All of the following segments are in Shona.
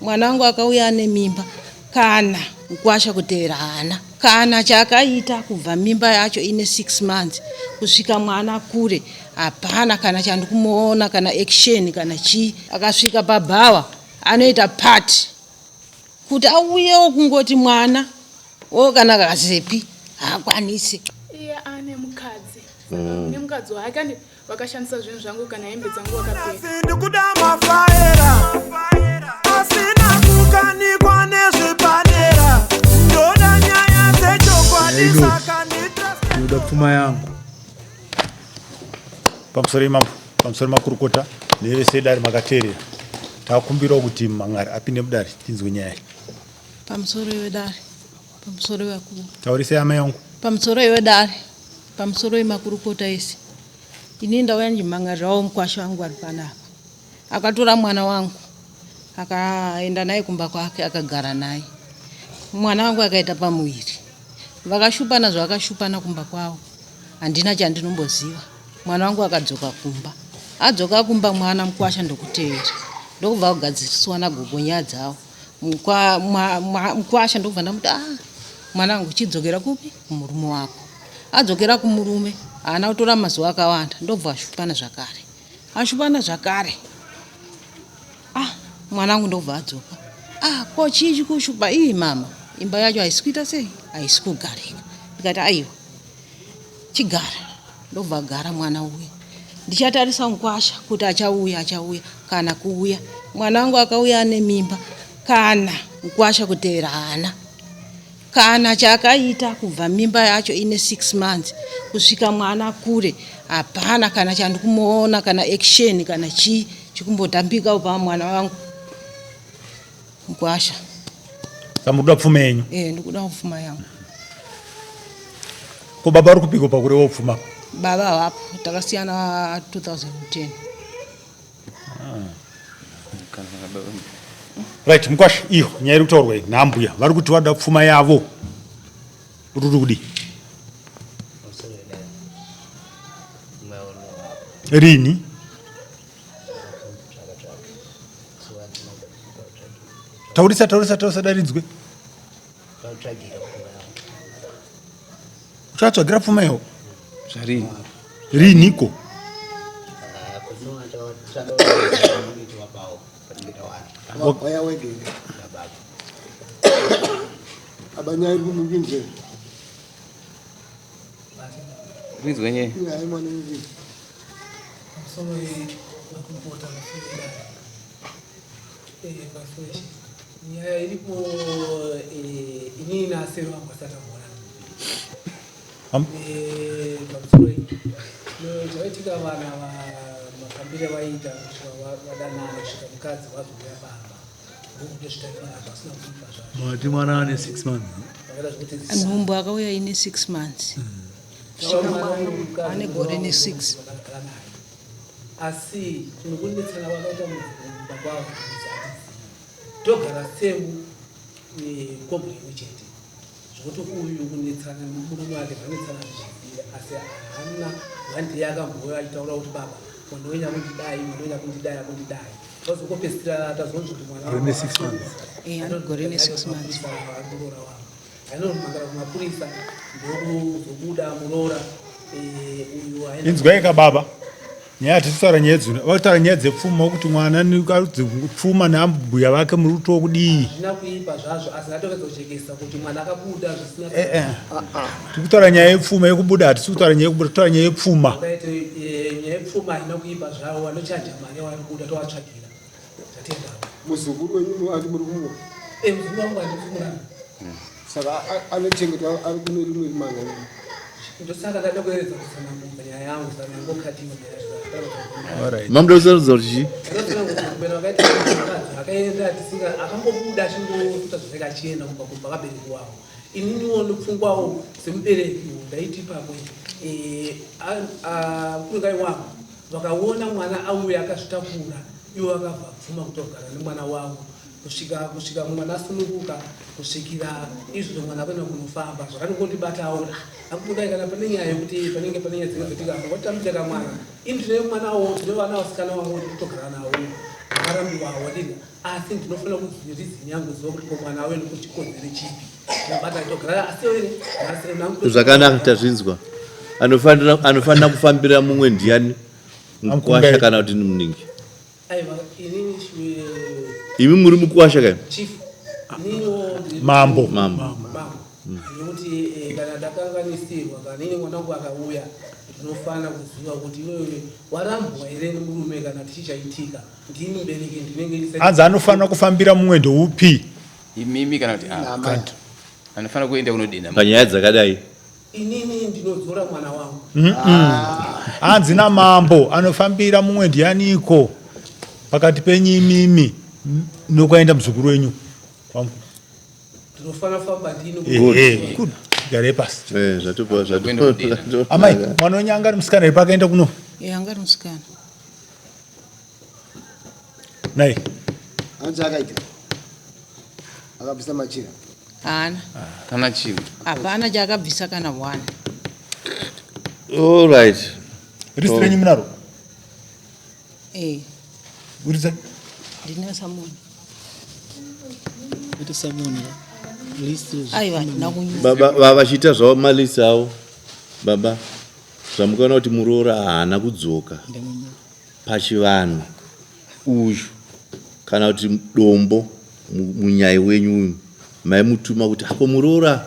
Mwana wangu akauya ane mimba kana mukwasha kutevera haana kana chaakaita kubva mimba yacho ine 6 months kusvika mwana kure hapana kana chandikumuona kana action kana chii. Akasvika pabhawa anoita party kuti auyewo kungoti mwana o kana kazepi haakwanisi. Iye ane mukadzi nemukadzi wake ane vakashandisa zvinhu zvangu kana hembe dzangu vakapfeka. Ndikuda mafaera asina kukanikwa nezvepadera, ndoda nyaya dzechokwadi saka ndinoda pfuma yangu. Pamusoro imambo, pamusoro makurukota nevese dare makateerera, takumbirawo kuti mang'ari apinde mudare tinzwe nyaya iyi. Pamusoro wedare, pamusoro vakuru. Taurisai amai yangu. Pamusoro wedare, pamusoro wemakurukota ese. Ini ndauya ndichimangarirawo mukwasha wangu ari panapa. Akatora mwana wangu akaenda naye kumba kwake akagara naye. Mwana wangu akaita pamuviri. Vakashupana zvavakashupana kumba kwavo. Handina chandinomboziva. Mwana wangu akadzoka kumba. Adzoka kumba mwana mukwasha ndokutevera. Ndokubva kugadziriswa nagogo nyaya dzavo. Mukwasha ndokubva ndamuti ah, mwana wangu chidzokera kupi? Kumurume wako. Adzokera kumurume haana kutora mazuva akawanda ndobva ashupana zvakare. Ashupana zvakare. Ah, mwana wangu ndobva adzoka. Ah, ko chii chikushupa? Ii mama, imba yacho haisi kuita sei? Haisi kugarika. Ndikati aiwa, chigara. Ndobva agara mwana uya. Ndichatarisa mukwasha kuti achauya, achauya kana kuuya. Mwana wangu akauya ane mimba kana mukwasha kutevera haana. Kana chaakaita kubva mimba yacho ine 6 months kusvika mwana kure hapana kana chandikumuona kana action kana chii chikumbotambika pa mwana wangu mukwasha. Saka muri kuda pfuma yenyu? Eh, ndikuda pfuma yangu. Ko baba vari kupiko pakurewa pfuma? Baba havapo, takasiyana 2010. Right, mukwasha, iyo nyaya iri kutaurwa iyi naambuya vari kuti vada pfuma yavo. Uri kuti kudii? Rini? Taurisa, taurisa, taurisa daridzwe. Uchatsvagira pfuma yavo? Zvarini? Riniko? Rinzwe nyaya. Nyaya iripo inini naasero vangu vasati vaona pamusoro iyi zvaitika vana mafambire vaiita vadanana kusvika mukadzi wazouya baba mati mwana ane 6 months nhumbu akauya ine 6 months kusvika mwana ane gore ne 6. Asi nokunetsana kwakaita mumba kwavo togara semu kobwe imwe chete zvekuti uyu kunetsana nemurume wake zvanetsana zvichiziva asi haana one day akambouya achitaura kuti baba mwana wenyu akundidai mwana wenyu akundidai akundidai tazokopedzisira tazonzwa kuti mwana Gore ne6 months. Eh, ane gore ne6 months. Muroora wangu ainomangara kumapurisa ndokuzobuda muroora uyu aenda Inzwai ka baba. Nyaya hatisi kutaura nyaya dzino. Vari kutaura nyaya dzepfuma kuti mwana pfuma naambuya vake muri kutoa kudii? Hazvina kuipa zvazvo asi ndatopedza kujekesa kuti mwana akabuda zvisina Eh, eh. Tiri kutaura nyaya yepfuma yekubuda, hatisi kutaura nyaya yekubuda, tiri kutaura nyaya yepfuma. Right, nyaya yepfuma haina kuipa zvavo vanochaja mari yavari kuda tovatsvagira. Tatenda. Muzukuru wenyu ati muri kumuona? Eh, muzukuru wangu andiri kumuramba. Saka anochengetwa ari kune rimwe rimanga. Ndosaka ndada kueredza kutsanangura nyaya yangu saka yangokatiwa nyaya yacho. Alright. Mamuda kutsanangudza kuti chii? Ndakatsanangura vakaita mukadzi akaenda tisinga akangobuda achingoita zvakanaka achienda kumba kumba vabereki wavo. Ininiwo ndopfungwawo semubereki ndaiti ipapo kungai wangu vakaona mwana auya akazvitakura ivo vakabva bvuma kutogara nemwana wavo kusvika kusvika mwana asununguka kusvikira izvozvo mwana akuenda kunofamba zvakandingondibatawo akudai kana pane nyaya yekuti panenge pane nyaya dzinenge dzotika watambidza kamwana ini tine mwanawo tine vana vasikana vangu kutogara navo vakarambiwawo dinga. Asi ndinofanira kurizini yangu ziva kuti ko mwana wenu kuchikonzero chipi. Ndabata togara asi wene nhasi nangu. Zvakanaka tazvinzwa. Anofanira anofanira kufambira mumwe ndiani? Mukwasha kana kuti muningi? Aiwa inini chiwe Imi muri mukwasha kai? Chief. Ininiwo ndiri Mambo. Mambo. Mambo. Nekuti eh, kana ndakanganisirwa kana ini mwana wangu akauya ndinofanira kuziva kuti iwewe warambwa here nemurume kana kuti chii chaitika. Ndini mubereki ndinenge ndisati Hanzi anofanira kufambira mumwe ndoupi? Imimi kana kuti ah. Anofanira kuenda kunodena. Panyaya dzakadai. Inini ndinodzora mwana wangu. Hanzi namambo anofambira mumwe ndianiko pakati penyu imimi nokwaenda muzukuru wenyu. Ndinofanira kufamba ndini. Ehe, good. Garei pasi. Eh, zvatopa zvatopa. Amai, mwana wenyu anga ari musikana here paakaenda kuno? Eh, anga ari musikana. Nai. Hanzi akaita. Akabvisa machira. Haana. Kana chinhu. Hapana chaakabvisa kana one. All right. Rist renyu munaro? Eh. Buritsa. Ndine samoni. Ite samoni. List. Aiwa, ndina kunyora. Baba vachiita zvavo malist avo. Baba zvamukaona kuti muroora haana kudzoka pachivanhu uyu kana kuti dombo munyai wenyu uyu maimutuma kuti ako muroora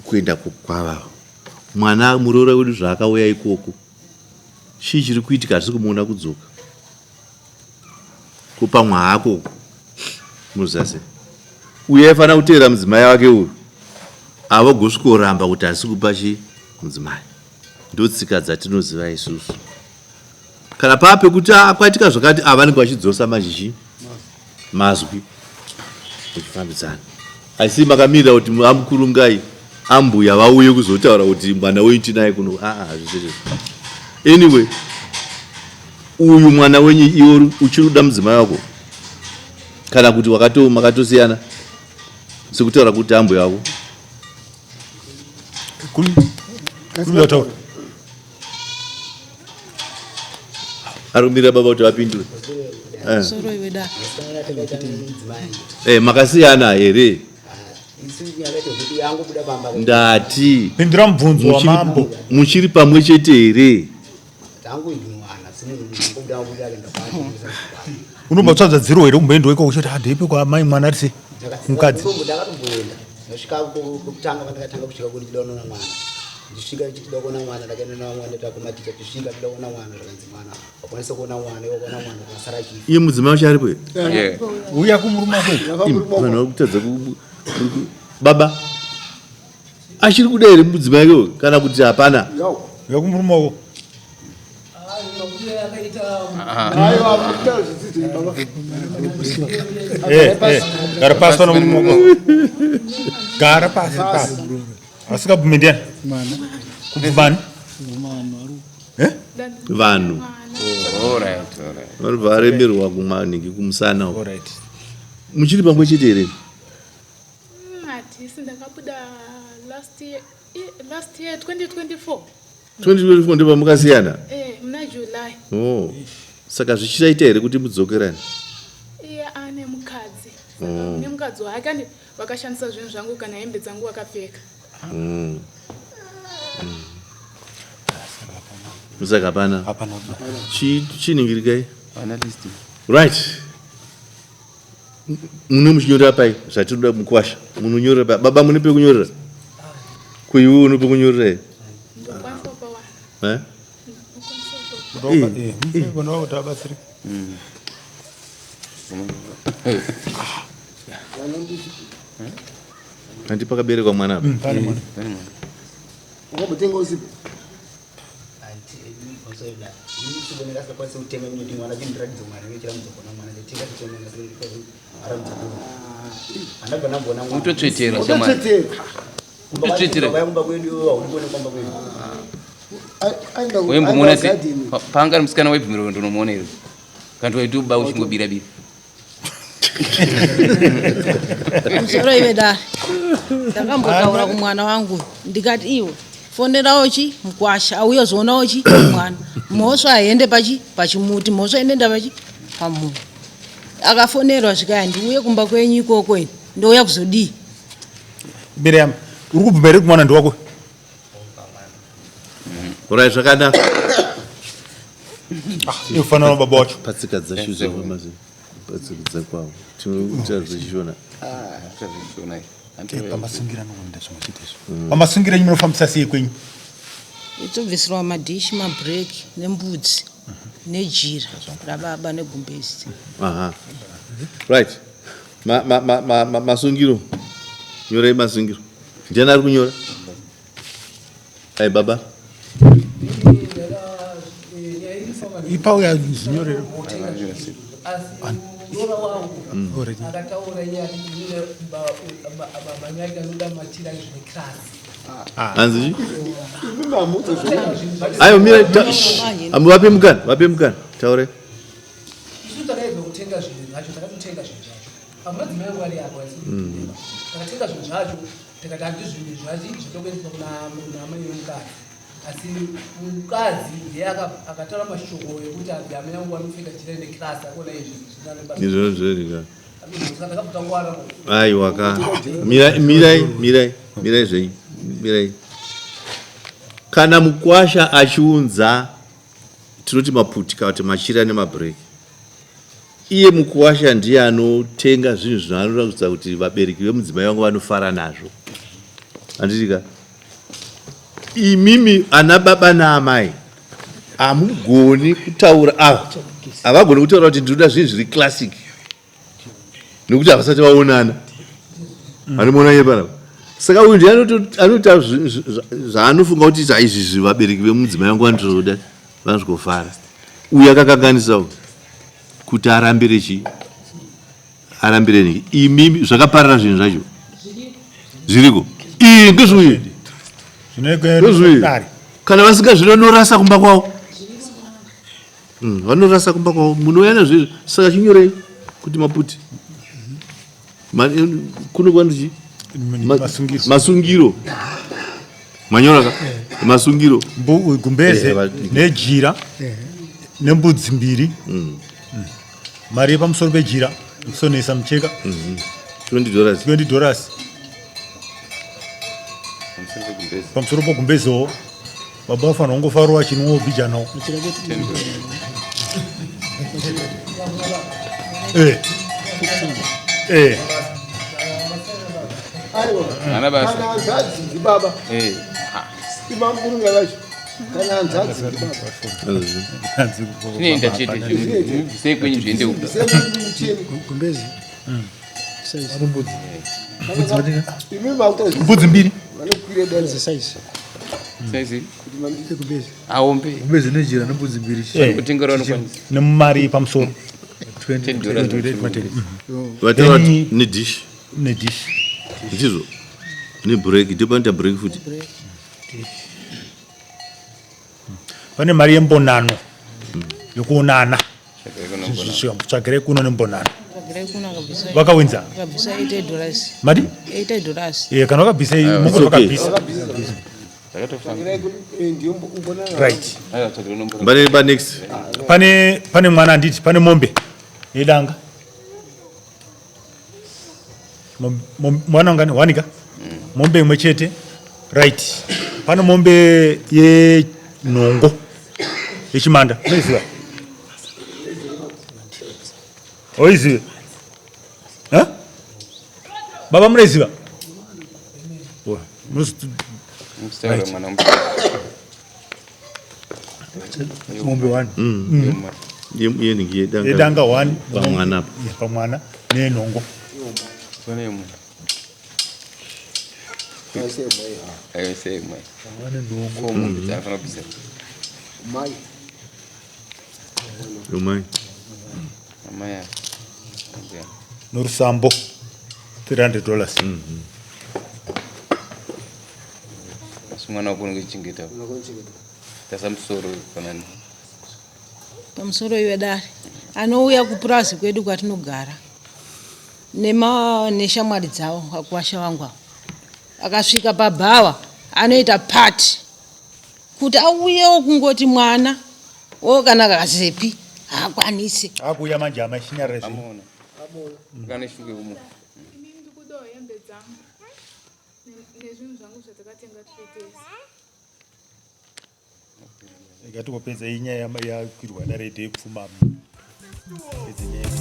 kuenda kwavavo mwana muroora wedu zvaakauya ikoko chii chiri kuitika hatisi kumuona kudzoka kupamwa hako muzase uyu aifanira kuteera mudzimai wake uyu avogosvikoramba kuti hasi kupa chi mudzimai ndotsika dzatinoziva isusu kana paa pekuti ah, kwaitika zvakati ah, vanenge vachidzosa manje chi mazwi uchifambidzana asi makamirira kuti amukurungai ambuya vauye kuzotaura kuti mwana wenyu tinaye kuno aa ah, hazvisiri anyway uyu mwana wenyu iwe uchiri kuda mudzimai wako kana kuti wakato makatosiyana sekutaura kuti ambuya wako Kutaura. Arikumirira baba kuti vapindure. Eh. Soro iwe da. Eh, makasiyana here? Ndati. Pindura mubvunzo wamambo. Muchiri pamwe chete here? Unombotsvadza dziro here kumboendawo ikoko uchiti handeipi kwaamai mwana ari sei mukadzi. Ndakatomboenda ndasvika kutanga pandakatanga kusvika kuno kuona mwana ndisvika ndichida kuona mwana ndakaenda navamwe vandoita kumaticha tisvika ndida kuona mwana zvakanzi mwana wakwanisa kuona mwana iwe kuona mwana akasara achifa Iye mudzimai wacho aripo here? Uya kumurume wako. Vanhu vari kutadza baba achiri kuda here mudzimai wake uyu kana kuti hapana? Uya kumurume wako. Eh, eh, gara pasi pano murume wako. Gara pasi pasi. Asingabvumi ndiani? Mwana. Kubvumani? Eh? Vanhu. Vanobva varemerwa kumanhingi kumusana uko. Muchiri pamwe chete here? Hatisi ndakabuda last year, last year 2024. 2024 ndipo pamakasiyana? Eh, muna July. Oh. Saka zvichichaita here kuti mudzokerane? Iye ane mukadzi. Oh. Nemukadzi wake ane vakashandisa zvinhu zvangu kana hembe dzangu vakapfeka. Saka hapana. Hapana. Chiningirikai. Hapana list. Right. Mune muchinyorera pai zvatinoda mukwasha. Munonyorera pai. Baba mune pekunyorera? Ko iwe une pekunyorera here? Ndokwanisa kupa wana. Eh? Eh, eh. Kuti abatsire. Handi pakaberekwa mwana apa. Pane mwana. Wakambotenga usiku? Utotsvetera shamwari. Utotsvetera. Waimbomuona se paanga ari musikana waibvumirwa kuenda unomuona here? Kana kuti waitoba uchingobira bira. Musoro iwe dare. Ndakambotaura kumwana wangu ndikati iwe fonerawo chi mukwasha auye zoonawo chi mwana. Mhosva haiende pachi pachimuti mhosva inoenda pachi pamunhu. Akafonerwa zvikaya ndiuye kumba kwenyu ikoko ini ndouya kuzodii? Miriam, uri kubvuma here kuti mwana ndewako? Orai zvakanaka. Ikufanana baba wacho. Patsika dzacho zvamazi. Patsika dzakwavo. Tinoita zvechishona. Pamasungira anokuenda zvimwe chete izvo. Pamasungira enyu munofambisa sei kwenyu? Itobvisirwa madhishi, mabhureki nembudzi nejira rababa negumbezi. Aha. Right. Ma, ma, ma, ma, ma, masungiro. Nyorai masungiro. Ndiani ari kunyora? Ai baba. Ipa uya zvinyorero. Muroora wangu akataura iye ati inini baba nyake anoda machira zvine kirasi. Hanzi chi? Ayo mira ambo vape mukana, vape mukana. Taure. Isu takaedza kutenga zvinhu zvacho, takatotenga zvinhu zvacho. Pamadzimai angu ari apo asi takatenga zvinhu zvacho tikati handi zvinhu zvachi zvatokuendeswa kuna amai vemukadzi. Asi mukadzi ndiye akataura mashoko ekuti anzi amai vangu vanopfeka jira ine kirasi akuona izvi zvisina Izvozvo zverika. Aiwa ka. Mirai mirai mirai mirai zvenyu. Mirai. Kana mukwasha achiunza tinoti maputi kana kuti machira nemabhureki. Iye mukuwasha ndiye anotenga zvinhu zvinoratidza kuti vabereki vemudzimai vangu vanofara nazvo. Handiti ka? Imimi ana baba naamai hamugoni kutaura ava havagoni kutaura kuti ndinoda zvinhu zviri classic nekuti havasati vaonana. Anomuona iye panapa. Saka uyu ndiye anoita zvaanofunga kuti izvi vabereki vemudzimai vangu vanotoda vanosvikofara. Uyu akakanganisa uyu kuti arambire chii arambire niki imi zvakaparara zvinhu zvacho zviriko iyi ndozviuye ndozviuye kana vasingazvino vanorasa kumba kwavo vanorasa kumba kwavo munouya nazvo saka chinyorei kuti maputi kuno kwandichi masungiro manyora ka masungiro gumbeze nejira nembudzi mbiri Mari yepamusoro pejira kusonesa mucheka 20 dollars 20 dollars pamusoro pogumbezewo baba vafanira kungofarwa vachinwawo bhijanawo eh. Eh. Ana basa. Kana hanzvadzi ndibaba. Eh. Imamurunga vacho. Kana hanzvadzi ndibaba. Zvinoenda chete. Mubvisei kwenyu zviende uko. Gumbezi. Mbudzi mbiri. Vanokwira dare. Size. Size. Aombe. Gumbezi nejira nembudzi mbiri. Eh. Kutengera unokwanisa. Nemari pamusoro. 20 dollars. Vataura nedish. Nedish. Ndizvo. Nebreak, ndipo panoita break futi. Pane mari yembonano yokuonana. Tsvagirai kuno nembonano. Vakawinza. Vakabvisa 80 dollars. Mari? 80 dollars. Eh, kana vakabvisa mukuru vakabvisa. Right. Pane pa next. Pane pane mwana anditi pane mombe yedanga. Mwana ungani wanika? Mombe imwe chete. Right. Pane mombe yenhongo yechimanda. Unoiziva? Oizive? Ha? Baba munoiziva? Right. Mombe one. Yedanga one. Pamwana apa. Pamwana nenhongo. Norusambo 300 dollars. Asi mwana wako unenge uchengeta. Tasa musoro fanani. Pamusoro iwe dare anouya kupurazi kwedu kwatinogara nema neshamwari dzavo vakuwasha vangu avo akasvika pabhawa anoita pati kuti auyewo kungoti mwana o kana kazepi Haakwanisi. Akuuya manje hama chinyarara zve. Amona. Kana shuke umo. Inini ndikudawo hembe dzangu nezvinhu zvangu zvatakatenga tiri tese. Rega tingopedza iyi nyaya yakwirwa dare yepfuma. Pedze nyaya.